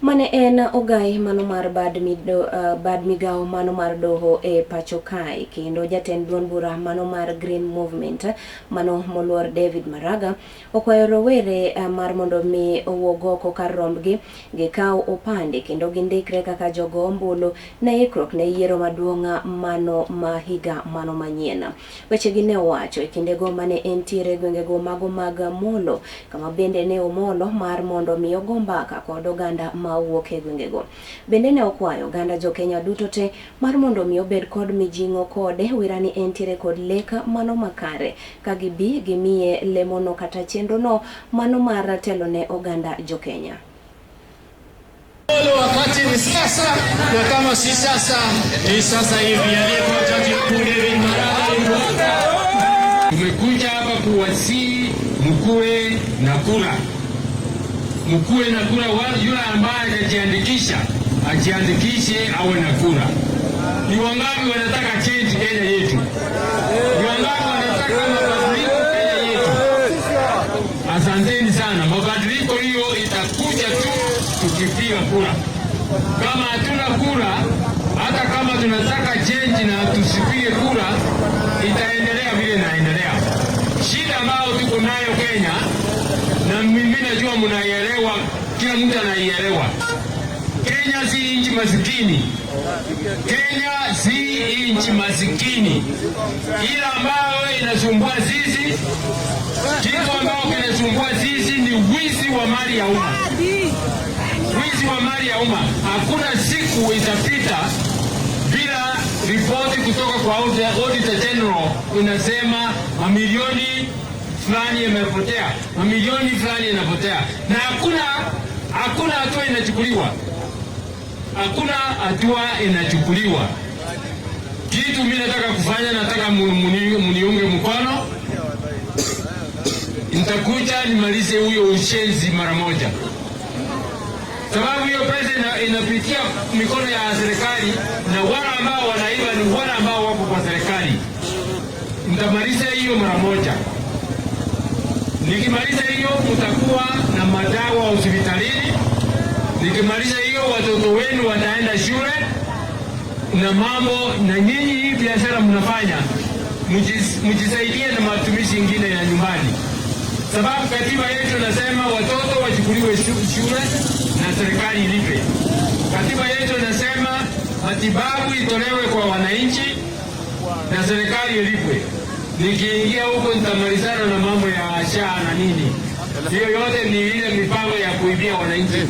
Mane en ogai mano mar bad migawo mano mar doho e pacho kae kendo jatend duond bura mano mar Green Movement mano moluor David Maraga okwayo rowere mar mondo mi owuog oko kar rombgi gikaw opande kendo gindikre kaka jogo ombulu ne ikruok ne yiero maduong' mano ma higa mano manyien. Wechegi ne owacho e kindego mane entiere e gwengego mago mag Molo kama bende ne omolo mar mondo mi ogo mbaka kod oganda ma wuok e gwengego. Bende ne okwayo oganda jokenya duto te mar mondo mi obed kod mijing'o kode wira ni entiere kod lek mano makare ka gibi gimiye lemono kata chenrono mano mar telo ne oganda jokenya. Wakati ni sasa, na kama si sasa ni sasa hivi. Aliyekuwa Jaji Mkuu David Maraga. Tumekuja hapa kuwasihi mkuwe na kura, mkuwe na kura. Yule ambaye hajajiandikisha ajiandikishe awe na kura. Ni wangapi wanataka change Kenya yetu? Ni wangapi wanataka mabadiliko Kenya yetu? Asanteni sana. Mabadiliko hiyo itakuja tu tukipiga kura. Kama hatuna kura, hata kama tunataka change na tusipige kura, itaendelea vile inaendelea. Shida ambayo tuko nayo Kenya, na mimi najua mnaielewa, kila mtu anaielewa. Kenya si nchi masikini. Kenya si nchi masikini, ila ambayo inasumbua sisi, kitu ambayo kinasumbua sisi ni wizi wa mali ya umma, wizi wa mali ya umma. Hakuna siku itapita bila ripoti kutoka kwa Auditor General inasema mamilioni fulani yamepotea, mamilioni fulani yanapotea, na hakuna hatua inachukuliwa, hakuna hatua inachukuliwa. Kitu mimi nataka kufanya, nataka muniunge mkono, nitakuja nimalize huyo ushenzi mara moja, sababu hiyo pesa inapitia mikono ya serikali na wale ambao wanaiba ni wale ambao wako kwa serikali. Nitamaliza hiyo mara moja. Nikimaliza hiyo, mtakuwa na madawa hospitalini. Nikimaliza hiyo, watoto wenu wataenda shule na mambo, na nyinyi hii biashara mnafanya mjisaidie na matumizi ingine ya nyumbani, sababu katiba yetu inasema watoto wachukuliwe shule na serikali ilipe. Katiba yetu inasema matibabu itolewe kwa wananchi na serikali ilipwe. Nikiingia huko nitamalizana na mambo ya SHA na nini, hiyo yote ni ile mipango ya kuibia wananchi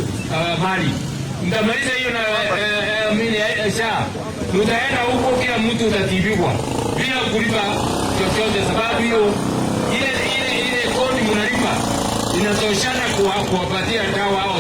mali. Nitamaliza hiyo na mimi SHA, mtaenda huko, kila mtu utatibiwa bila kulipa chochote, sababu hiyo ile ile ile kodi mnalipa inatoshana kuwapatia dawa.